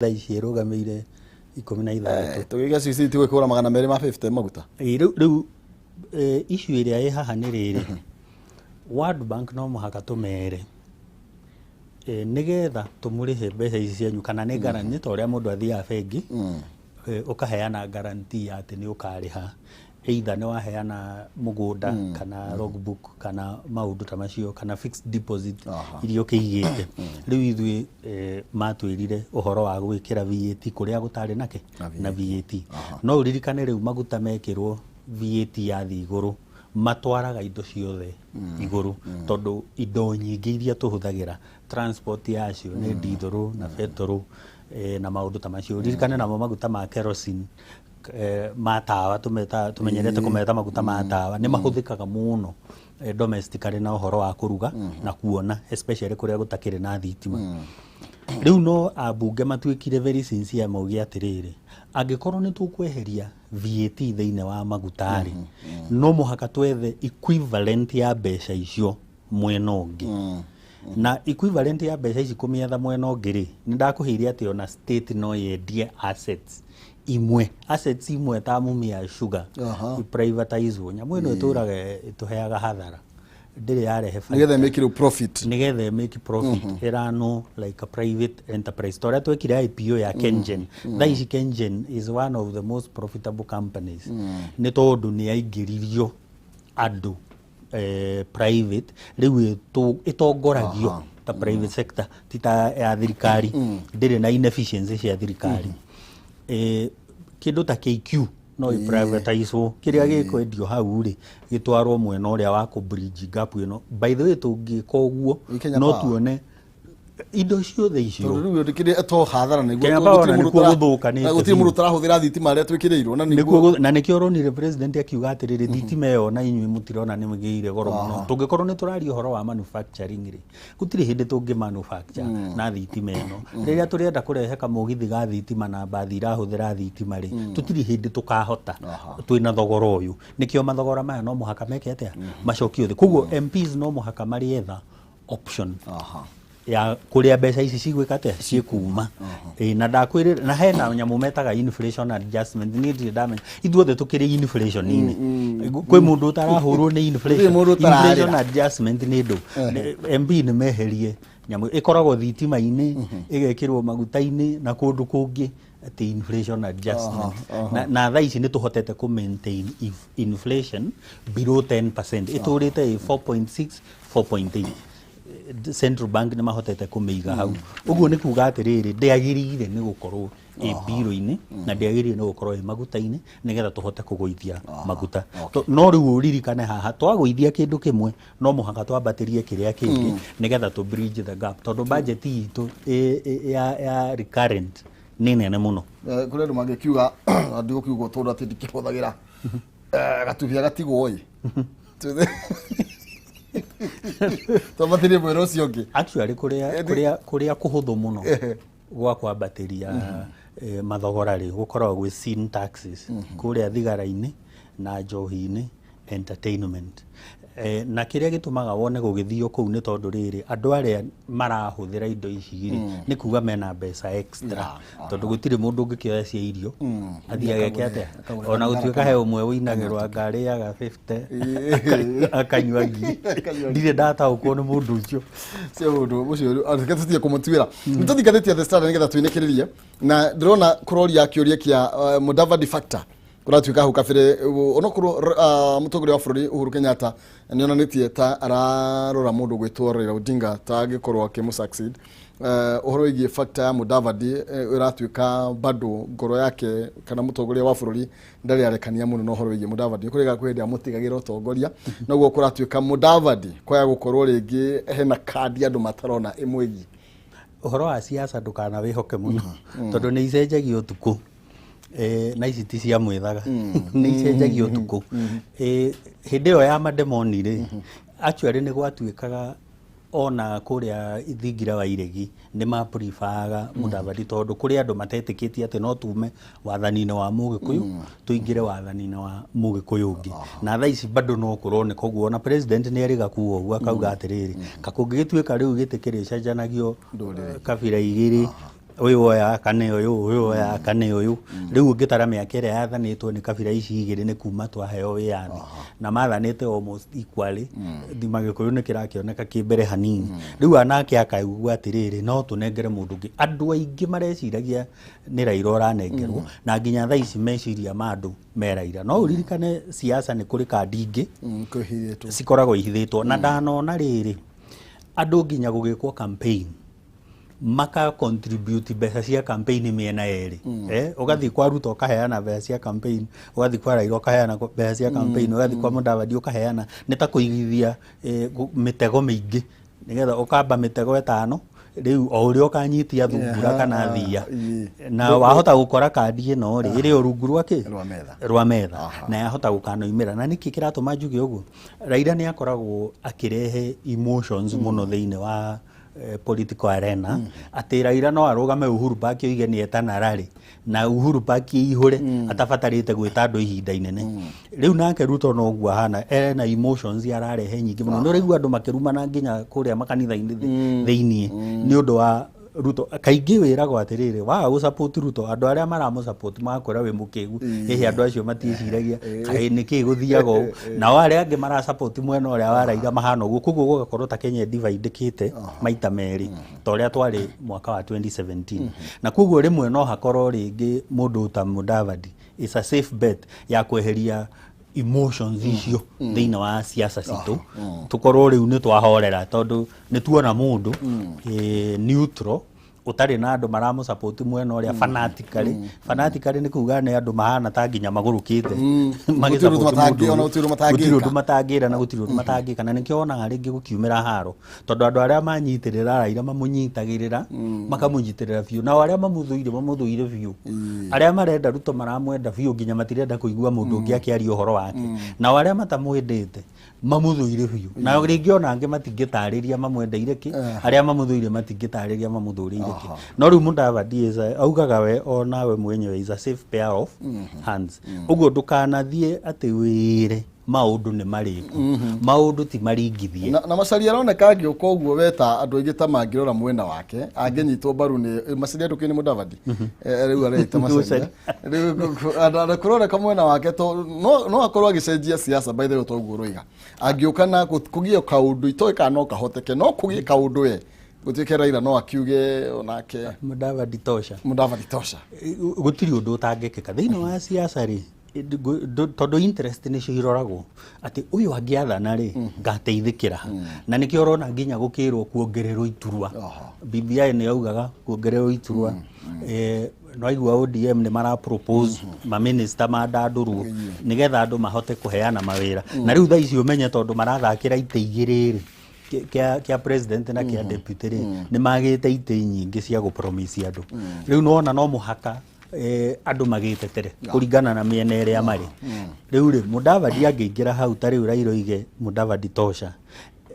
Thaa ici ĩrũgamĩire 16. Tũgĩiga CC tigwĩkũra 250 maguta. Ĩ, rĩu issue ĩrĩa ĩ haha nĩ rĩrĩ, World Bank no mũhaka tũmere nĩgetha tũmũrĩhe mbeca ici cianyu kana nĩ guarantee, ta ũrĩa mũndũ athiaga bengi, ũkaheana guarantee ya atĩ nĩ ũkarĩha, either nĩ waheana mũgũnda kana logbook kana maũndũ ta macio kana fixed deposit iria ũkĩigĩte. Rĩu ithuĩ matwĩrire ũhoro wa gwĩkĩra VAT kũrĩa gũtarĩ nake Na na VAT. No ũririkane rĩu maguta mekĩrwo VAT yathiĩ igũrũ, matwaraga indo ciothe igũrũ, tondũ indo nyingĩ iria tũhũthagĩra transport yacio nĩ ndithũrũ na betũrũ na maũndũ ta macio. Ririkane namo maguta ma kerosene, ma tawa, tũmeta tũmenyerete kũmeta maguta ma tawa, nĩ mahũthĩkaga mũno domestically na ũhoro wa kũruga na kuona, especially kũrĩa gũtakĩrĩ na thitima. Rĩu no ambunge matuĩkire very sincere, mauge atĩrĩrĩ, angĩkorwo nĩ tũkweheria VAT thĩinĩ wa maguta rĩ, no mũhaka twethe equivalent ya mbeca icio mwena ũngĩ. Na equivalent ya mbeca ici kũmĩetha mwena ũngĩ rĩ, nĩ ndakũheire atĩ ona state no yendie assets imwe, assets imwe ta Mumia Sugar iprivatizwo. Nyamũ ĩno ĩtũraga ĩtũheaga hathara, ndĩrĩ yarehe baita. Nĩgetha ĩmĩkĩrwo profit. Nĩgetha make profit, ĩranwo like a private enterprise, ta ũrĩa twekire IPO ya KenGen. Thaa ici KenGen is one of the most profitable companies, nĩ tondũ nĩ yaingĩririo andũ private. Rĩu ĩtongoragio ta private sector, ti ta ya thirikari, ndĩrĩ na inefficiency cia thirikari. Kĩndũ ta KQ no ĩprivatizwo, kĩrĩa gĩkwendio hau rĩ, gĩtwarwo mwena ũrĩa wa kũ bridge gap ĩno. By the way, tũngĩka ũguo Kenya no Power. Tuone indo ciothe icio. Tondũ rĩu kĩrĩa to hathara nĩguo. Kenya Tondũ Power gũtirĩ na mũndũ nĩkuo gũthũkanĩte gũtirĩ mũndũ biũ. ũtarahũthĩra thitima arĩa twĩkĩrĩirwo na nĩkuo nĩguo na nĩkĩo ũronire president akiuga atĩrĩrĩ, thitima ĩyo na inyuĩ mũtirona nĩ mũgĩire goro mũno. Tũngĩkorwo nĩ tũraria ũhoro wa manufacturing rĩ, gũtirĩ hĩndĩ tũngĩ manufacture na thitima ĩno. Rĩrĩa tũrenda kũrehe kamũgithi ga thitima na mbathi irahũthĩra thitima rĩ, tũtirĩ hĩndĩ tũkahota twĩna thogora ũyũ. Nĩkĩo mathogora maya no mũhaka meke atĩa, macokio thĩ. Koguo MPs no mũhaka marĩetha option ya kũrĩa mbeca ici cigwĩka atĩa, ciĩkuma. Ĩĩ, na ndakwĩrĩra na hena nyamũ metaga inflation adjustment. Niĩ ndirĩ ndamenya, ithuothe tũkĩrĩ inflation-inĩ, kwĩ mũndũ ũtarahũrwo nĩ inflation? Gũtirĩ mũndũ ũtararĩra. Inflation adjustment nĩ ndũ MP nĩ meherie nyamũ ĩkoragwo thitima-inĩ, ĩgekĩrwo maguta-inĩ na kũndũ kũngĩ, atĩ inflation adjustment. Na thaa ici nĩ tũhotete kũ maintain inflation below 10%, ĩtũrĩte ĩ 4.6, 4.8. Central Bank nĩ mahotete kũmĩiga hau ũguo. Nĩ kuga atĩrĩrĩ, ndĩagĩrĩire nĩ gũkorwo ĩ mbirũ-inĩ na ndĩagĩrĩire nĩ gũkorwo ĩ maguta-inĩ, nĩgetha tũhote kũgũithia maguta. No rĩu ũririkane haha, twagũithia kĩndũ kĩmwe no mũhaka twambatĩrie kĩrĩa kĩngĩ nĩgetha tũ bridge the gap, tondũ budget itũ ya recurrent nĩ nene mũno. Kũrĩ andũ mangĩkiuga, ndigũkiuga tondũ atĩ ndikĩhũthagĩra gatubia gatigwo ĩ twambatĩrie mwena ũcio ũngĩ. Actually, kũrĩa kũhũthũ mũno gwa kwambatĩria mathogora rĩ, gũkoragwo gwĩ sin taxes kũrĩa thigara-inĩ na njohi-inĩ, entertainment. Na kĩrĩa gĩtũmaga wone gũgĩthio kũu nĩ tondũ rĩrĩ, andũ arĩa marahũthĩra indo ici rĩ, nĩ kuga mena mbeca extra, tondũ gũtirĩ mũndũ ũngĩkĩoya cia irio athiĩ ageke atĩa, akagũra ona kathigara. Gũtuĩka he ũmwe ũinagĩrwo anga arĩaga 50 akanyua ngiri. Akanyua. Ndirĩ ndataũkwo nĩ mũndũ ũcio. Cia mũndũ ũcio, reke tũtige kũmũtuĩra. Nĩ tũthingatĩtie The Standard nĩgetha twĩnĩkĩrĩrie, na ndĩrona kũroria kĩũria kĩa Mudavadi factor kũratuĩka hau kabere, onokorwo mũtongoria wa bũrũri Uhuru Kenyatta nĩ onanĩtie ta ararora mũndũ gwĩtwo Raila Odinga ta angĩkorwo akĩmũ succeed. Ũhoro wĩgiĩ factor ya Mudavadi ĩratuĩka bado ngoro yake kana mũtongoria wa bũrũri ndarĩ arekania mũno na ũhoro wĩgiĩ Mudavadi. Nĩ kũrĩga kwĩ hĩndĩ amũtigagĩra ũtongoria, noguo kũratuĩka Mudavadi kwaya gũkorwo rĩngĩ hena kandi andũ matarona ĩmwĩgiĩ. Ũhoro wa siasa ndũkana wĩhoke mũno, tondũ nĩ icenjagia ũtukũ. Na ici ti cia mwĩthaga, nĩ icenjagia ũtukũ. Hĩndĩ ĩyo ya mademoni rĩ, actually nĩ gwatuĩkaga ona kũrĩa thingira wa iregi nĩ mapreferga Mudavadi, tondũ kũrĩ andũ matetĩkĩtie atĩ no tume wathani-inĩ wa Mũgĩkũyũ tũingĩre wathani-inĩ wa Mũgĩkũyũ ũngĩ. Na thaa ici bado no kũroneka ũguo. Ona president nĩ erĩga kuga ũguo, akauga atĩrĩrĩ, kakũngĩgĩtuĩka rĩu gĩtĩ kĩrĩcenjanagio Ndũrĩrĩ. Kabira igĩrĩ. Ũyũ oya kana ũyũ, ũyũ oya kana ũyũ. Rĩu ũngĩtara mĩaka ĩrĩa yathanĩtwo nĩ kabira ici igĩrĩ nĩ kuma twaheo wĩyathi, na mathanĩte almost equally. Thima Gĩkũyũ nĩ kĩrakĩoneka kĩ mbere hanini. Rĩu anake akaigua atĩrĩrĩ, no tũnengere mũndũ ũngĩ. Andũ aingĩ mareciragia nĩ Raila ũranengerwo, na nginya thaa ici meciria ma andũ me Raila. No ũririkane siasa nĩ kũrĩ kandi ingĩ kwĩhithĩtwo. Cikoragwo ihithĩtwo, na ndanona rĩrĩ andũ nginya gũgĩkwo campaign maka contribute mbeca cia campaign mĩena yerĩ. Ũgathiĩ kwa Ruto ũkaheana mbeca cia campaign, ũgathiĩ kwa Raila ũkaheana mbeca cia campaign, ũgathiĩ kwa Mudavadi ũkaheana. Nĩ ta kũigithia mĩtego mĩingĩ nĩgetha ũkamba mĩtego ĩtano. Rĩu o ũrĩa ũkanyitia thungura kana thia, na wahota gũkora kandi ĩno rĩ ĩrĩ o rungu rwa kĩ? Rwa metha. Rwa metha, na yahota gũkanoimĩra. Na nĩkĩ kĩratũma njuge ũguo? Raila nĩ akoragwo akĩrehe emotions mũno thĩinĩ wa political arena, atĩ Raila no arũgame Uhuru Park oige nĩ etana rally na Uhuru Park ĩihũre atabatarĩte gwĩta andũ ihinda inene. Rĩu nake Ruto noguo ahana, ena emotions ararehe nyingĩ mũno. Nĩ ũraigua andũ makĩrumana nginya kũrĩa makanitha-inĩ thĩiniĩ nĩ ũndũ wa Ruto. Kaingĩ wĩragwo atĩrĩrĩ, waga gũ support Ruto, andũ arĩa maramũ support magakwĩra wĩ mũkĩgu. Hihi andũ acio matiĩciragia kaĩ nĩkĩ gũthiaga ũũ? Nao arĩa angĩ mara support mwena ũrĩa wa Raila mahana ũguo. Koguo gũgakorwo ta Kenya ĩdividĩkĩte maita merĩ ta ũrĩa twarĩ mwaka wa 2017, na koguo rĩmwe no hakorwo rĩngĩ mũndũ ta Mudavadi is a safe bet ya kweheria emotions icio thĩinĩ wa siasa citũ, tũkorwo rĩu nĩ twahorera tondũ nĩ tuona mũndũ neutral ũtarĩ na andũ maramũ support mwena ũrĩa fanatically. Fanatically nĩ kuga nĩ andũ mahana ta nginya magũrũkĩte. Gũtirĩ ũndũ ona gũtirĩ ũndũ matangĩka. Gũtirĩ ũndũ matangĩra na gũtirĩ ũndũ matangĩka, na nĩkĩo wonaga rĩngĩ gũkiumĩra haro, tondũ andũ arĩa manyitĩrĩra Raila mamũnyitagĩrĩra, makamũnyitĩrĩra biũ, nao arĩa mamũthũire mamũthũire biũ. Arĩa marenda Ruto maramwenda biũ nginya matirenda kũigua mũndũ ũngĩ akĩaria ũhoro wake, nao arĩa matamwendete mamũthũire biũ, na rĩngĩ ona angĩ matingĩtarĩria mamwendeire kĩ, arĩa mamũthũire matingĩtarĩria mamũthũrĩire kĩ. No rĩu Mudavadi augaga we onawe mwenyewe is a safe pair of hands. Ũguo ndũkanathiĩ atĩ wĩre maũndũ nĩ marĩku, maũndũ ti maringithie. Na Macharia aroneka angĩũka ũguo weta andũ aingĩ ta mangĩrora mwena wake angĩnyitwo mbaru nĩ Macharia ndũkĩ nĩ Mudavadi. Rĩu areita Macharia rĩu kũroneka mwena wake to no akorwo agĩcenjia siasa, by the way, toguo ũroiga angĩũka na kũgĩe kaũndũ itoĩ kana no kahoteke, no kũgĩe kaũndũ we gũtuĩke Raila no akiuge onake. Mudavadi tosha. Mudavadi tosha. Gũtirĩ ũndũ ũtangĩkĩka thĩinĩ wa siasa rĩ, tondũ interest nĩcio iroragwo atĩ ũyũ angĩathana rĩ ngateithĩkĩra ha. Na nĩkĩo ũrona nginya gũkĩrwo kuongererwo iturwa. BBI nĩ yaugaga kuongererwo iturwa. No aigua ODM nĩ mara propose maminista mandandũrwo nĩgetha andũ mahote kũheana mawĩra. Na rĩu thaa ici ũmenye tondũ marathakĩra itĩ igĩrĩ rĩ, kĩa president na kĩa deputy rĩ, nĩ magĩte itĩ nyingĩ cia gũpromise andũ. Rĩu nĩwona no mũhaka andũ magĩtetere kũringana na mĩena ĩrĩa marĩ. Rĩu rĩ, Mudavadi angĩingĩra hau ta rĩu Raila oige Mudavadi tosha,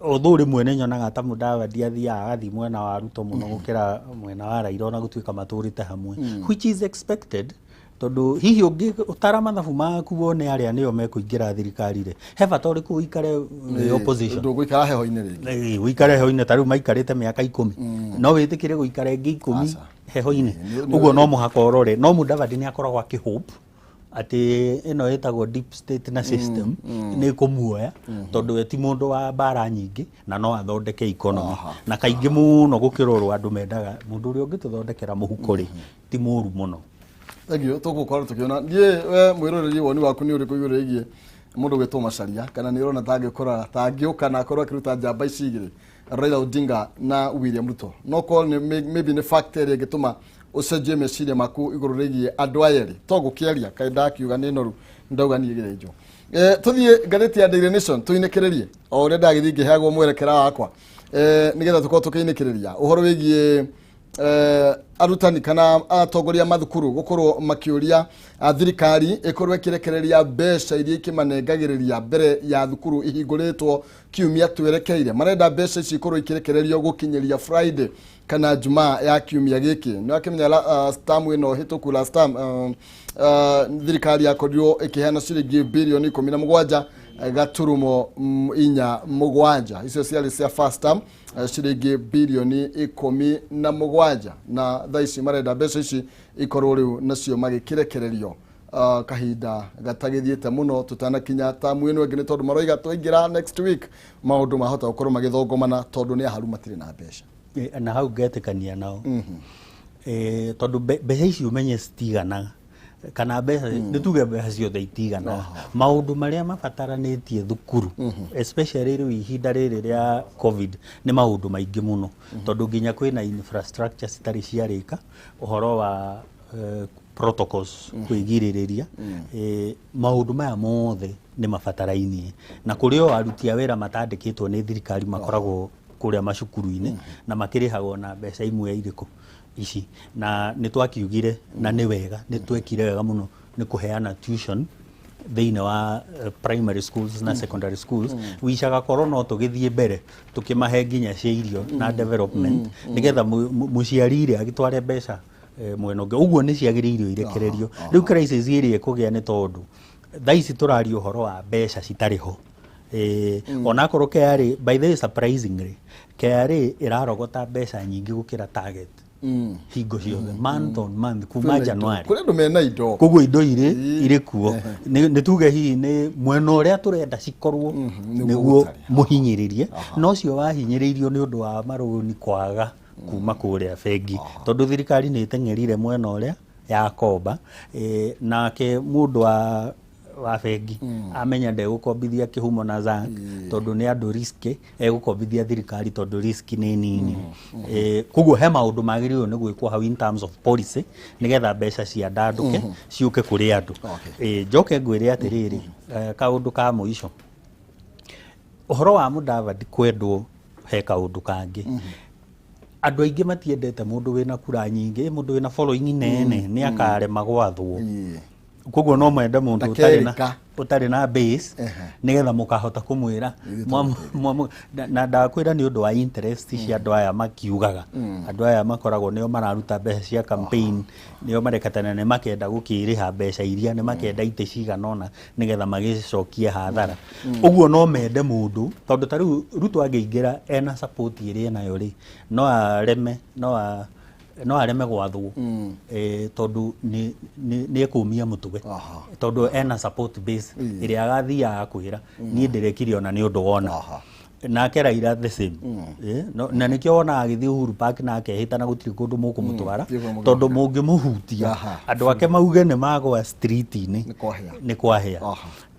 although rĩmwe nĩ nyonaga ta Mudavadi athiaga agathiĩ mwena wa Ruto mũno gũkĩra mwena wa Raila, ona gũtuĩka matũrĩte hamwe, which is expected, tondũ hihi ũngĩ ũtara mathabu maku wone arĩa nĩo mekũingĩra thirikari rĩ, he bata ũrĩkũ ũikare wĩ opposition? Ndũgũikara heho-inĩ rĩngĩ. Ũikare heho-inĩ ta rĩu maikarĩte mĩaka 10, no wĩtĩkĩre gũikara ĩngĩ 10 Aca. heho-inĩ? Ũguo no mũhaka ũrore. No Mudavadi nĩ akoragwo akĩhope atĩ ĩno ĩtagwo deep state na system nĩ ĩkũmuoya, tondũ we ti mũndũ wa mbara nyingĩ na no athondeke economy, na kaingĩ mũno gũkĩrorwo andũ mendaga mũndũ ũrĩa ũngĩtũthondekera mũhuko rĩ ti mũru mũno. Thank you. Tũgũkorwo tũkĩona niĩ we mwĩroreri, woni waku nĩ ũrĩkũ igũrũ rĩgiĩ mũndũ gwĩtwo Macharia? Kana nĩ ũrona tangĩkora tangĩũka na akorwo akĩruta njamba ici igĩrĩ, Raila Odinga na William Ruto? No korwo nĩ maybe nĩ fact ĩrĩa ĩngĩtũma ũcenjie meciria maku igũrũ rĩgiĩ andũ aya erĩ. To gũkĩaria kaĩ ndakiuga nĩ noru ndauga niĩ gĩthĩnjwo. Tũthiĩ ngathĩti ya Daily Nation tũinĩkĩrĩrie o ũrĩa ndagĩthiĩ ngĩheagwo mwerekera wakwa, nĩgetha tũkorwo tũkĩinĩkĩrĩria ũhoro wĩgiĩ arutani kana atongoria a mathukuru gukorwo makiuria thirikari ikorwo ikirekereria mbeca iria ikimanengagĩrĩria mbere ya thukuru ihingũrĩtwo kiumia twerekeire. Marenda mbeca ici ikorwo ikirekererio gũkinyĩria Friday kana Jumaa ya kiumia gĩkĩ. Nĩ wakĩmenya term ĩno hĩtũku, last term, thirikari yakorirwo ĩkĩheana ciringi birioni 17. gaturumo 47. Icio ciarĩ cia first term, ciringi bilioni 17, na thaa ici marenda mbeca ici ikorwo rĩu nacio magĩkĩrekererio kahinda gatagĩthiĩte mũno tũtanakinya tamu ĩno ĩngĩ, nĩ tondũ maroiga twaingĩra next week maũndũ mahota gũkorwo magĩthongomana tondũ nĩ aharu matirĩ na mbeca. Na hau ngetĩkania nao, tondũ mbeca ici ũmenye citiganaga, kana mbeca nĩ tuge mbeca ciothe itiganaga. Maũndũ marĩa mabataranĩtie thukuru, especially rĩu ihinda rĩrĩ rĩa COVID, nĩ maũndũ maingĩ mũno, tondũ nginya kwĩna infrastructure citarĩ ciarĩka, ũhoro wa protocols kwĩgirĩrĩria, maũndũ maya mothe nĩ mabatarainie. Na kũrĩ o aruti a wĩra matandĩkĩtwo nĩ thirikari makoragwo kũrĩa macukuru-inĩ na makĩrĩhagwo na mbeca imwe irĩkũ ici. Na nĩ twakiugire, na nĩ wega, nĩ twekire wega mũno nĩ kũheana tuition thĩinĩ wa primary schools na secondary schools. Wicaga korwo no tũgĩthiĩ mbere tũkĩmahe nginya cia irio na development, nĩgetha mũciari rĩ agĩtware mbeca mwena ũngĩ. Ũguo nĩ ciagĩrĩirwo irekererio. Rĩu crisis ĩrĩa ĩkũgĩa nĩ tondũ thaa ici tũraria ũhoro wa mbeca citarĩ ho. Onakorwo KRA, by the way, surprisingly KRA ĩrarogota mbeca nyingĩ gũkĩra target hingo ciothe, month on month, kuma January. Kũrĩ andũ mena indo. Koguo indo irĩ kuo. Nĩ tuge hihi nĩ mwena ũrĩa tũrenda cikorwo nĩguo nĩguo gũtarĩ. mũhinyĩrĩrie, no ũcio wahinyĩrĩirio nĩ ũndũ wa marũni kwaga kuma kũrĩa bengi, tondũ thirikari nĩ ĩteng'erire mwena ũrĩa yakomba. Nake mũndũ wa bengi amenya ndegũkombithia kĩhumo na Zank tondũ nĩ andũ risk, egũkombithia thirikari tondũ risk nĩ nini. Koguo he maũndũ magĩrĩirwo nĩ gwĩkwo hau in terms of policy, nĩgetha mbeca ciandandũke ciũke kũrĩ andũ. Njoke ngwĩre atĩrĩrĩ, kaũndũ ka mũico, ũhoro wa Mudavadi kwendwo, he kaũndũ kangĩ. Andũ aingĩ matiendete mũndũ wĩna kura nyingĩ, mũndũ wĩna following nene nĩ akarema gwathwo. Koguo no mende mũndũ ũtarĩ na Ndakerĩka. ũtarĩ na base, nĩgetha mũkahota kũmwĩra na ndakwĩra nĩ ũndũ wa interest cia andũ aya makiugaga. Andũ aya makoragwo nĩo mararuta mbeca cia campaign, nĩo marekatana, nĩ makenda gũkĩrĩha mbeca iria, nĩ makenda itĩ cigana ũna nĩgetha magĩcokie hathara. Ũguo no mende mũndũ, tondũ ta rĩu Ruto angĩingĩra ena support ĩrĩa enayo rĩ, no areme, no areme gwathwo, tondũ nĩ ekũmia mũtwe, tondũ ena support base ĩrĩa agathiaga kwĩra niĩ ndĩrekire ona nĩ ũndũ wona. Nake Raila the same. Na nĩkĩo wonaga agĩthiĩ Uhuru Park na akehĩta na gũtirĩ kũndũ mũkũmũtwara, Ti ũguo. tondũ mũngĩmũhutia, andũ ake mauge nĩ magwa street-inĩ, Nĩ kwahĩa. nĩ kwahĩa.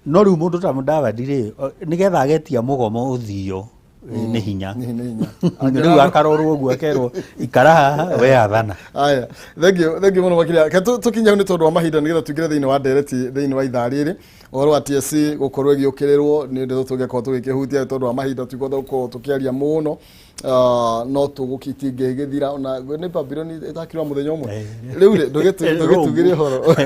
No rĩu mũndũ ta Mudavadi rĩ, nĩgetha agetia mũgomo ũthio, nĩ hinya. Nĩ hinya. Rĩu akarorwo ũguo akerwo, ikara haha we athana. Aya, thank you, thank you mũno makĩria. Reke tũkinye hau nĩ tondũ wa mahinda, nĩgetha tũingĩre thĩinĩ wa ndereti thĩinĩ wa ithaa rĩrĩ. Ũhoro wa TSC gũkorwo ĩgĩũkĩrĩrwo nĩ ndeto tũngĩkorwo tũgĩkĩhutia, nĩ tondũ wa mahinda tũtikũhota gũkorwo tũkĩaria mũno. No tũgũkitingĩgĩthira ona nĩ Babylon ĩtakirwo mũthenya ũmwe rĩu rĩ, ndũgĩtugĩre ũhoro.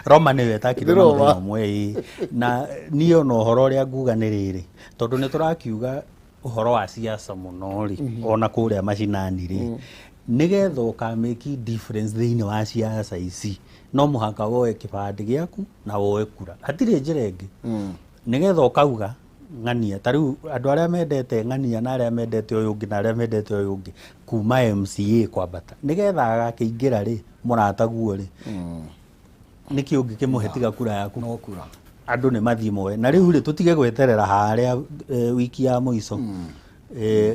Roma nĩyo ĩtakirwo Nĩ na Roma. mũthenya ũmwe, ĩĩ. Na niĩ ona ũhoro ũrĩa nguga nĩ rĩrĩ, tondũ nĩ tũrakiuga ũhoro wa siasa mũno rĩ, ona kũrĩa macinani rĩ, nĩgetha ũkamake difference thĩinĩ wa siasa ici, no mũhaka woe kĩbandĩ gĩaku na woe kura, hatirĩ njĩra ĩngĩ, nĩgetha ũkauga ng'ania. Ta rĩu andũ arĩa mendete ng'ania na arĩa mendete ũyũ ũngĩ na arĩa mendete ũyũ ũngĩ kuma MCA kwambata, nĩgetha agakĩingĩra rĩ, mũrataguo rĩ, nĩkĩ ũngĩkĩmũhe tiga kura yaku? No kura. Andũ nĩ mathiĩ moe. Na rĩu rĩ, tũtige gweterera harĩa wiki ya mũico,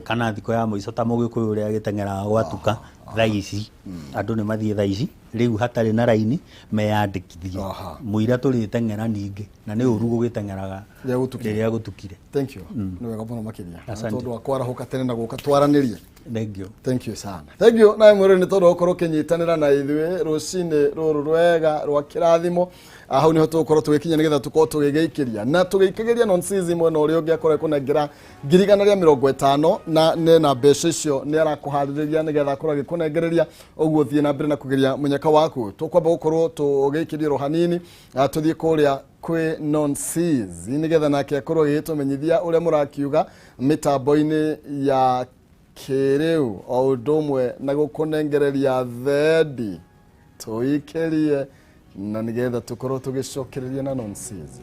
kana thikũ ya mũico, ta mũgĩkũyũ ũrĩa agĩteng'eraga gwatuka. Thaa ici andũ nĩ mathiĩ thaa ici rĩu hatarĩ na raini meyandĩkithie. Mũira tũrĩteng'era ningĩ, na nĩ ũru gũgĩteng'eraga Rĩrĩa gũtukire. Rĩrĩa gũtukire. Thank you, nĩ wega mũno makĩria na Asante. tondũ wa kwarahũka tene na gũka twaranĩrie. Thank you. Thank you sana, thank you nawe mwĩrĩ nĩ tondũ wa gũkorwo ũkĩnyitanĩra na ithuĩ rũcinĩ rũrũ rwega rwa kĩrathimo. Hau nĩho tũgũkorwo tũgĩkinya nĩgetha tũkorwo tũgĩgĩikĩria na tũgĩikagĩria nonsizi mwena ũrĩa ũngĩ akorwo ekũnengera 150,000, na nena mbeca icio nĩ arakũharĩrĩria nĩgetha akorwo agĩkũnengereria. Ũguo thiĩ na mbere na kũgeria mũnyaka waku. Tũkwamba gũkorwo tũgĩikĩria ro hanini, tũthiĩ kũrĩa kwĩ nonsis nĩgetha nake akorwo agĩgĩtũmenyithia ũrĩa mũrakiuga mĩtambo-inĩ ya kĩrĩu, o ũndũ ũmwe na gũkũnengereria thendi tũikĩrie na nĩgetha tũkorwo tũgĩcokereria na nonsizi.